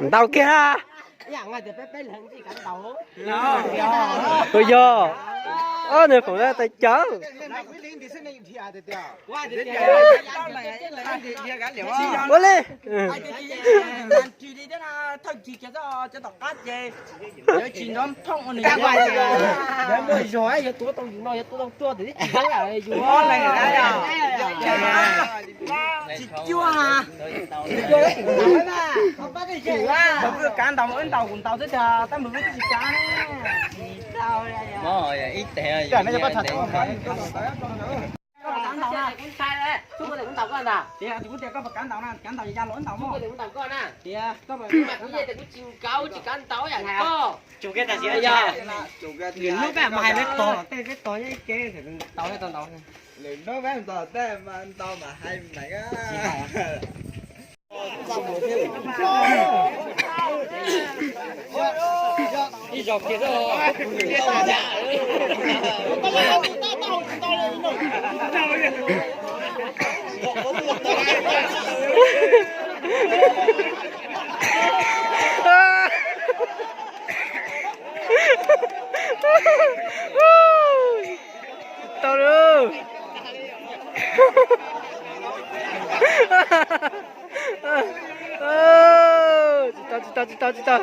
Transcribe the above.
Ntau kiag. Ua yog, ob nws khoom tais cawv. Ua li. Kav ntaus, wb ntaus kuv ntaus xwb, tab sis wb twb tsis kav. Koj puas kav ntaus na? Tias kuv tias koj puas kav ntaus na, kav ntaus ya los wb ntaus mog. Tias koj puas kav ntaus na? Lwm hnub peb mam hais peb tog, tej peb tog nyob ib ke, tau tau ntaus. Lwm hnub peb tog tej mas ntaus mas hais meem. Ib zaug kiag xwb. Tsis tau lauj. Tsis tau, tsis tau, tsis tau, tsis tau.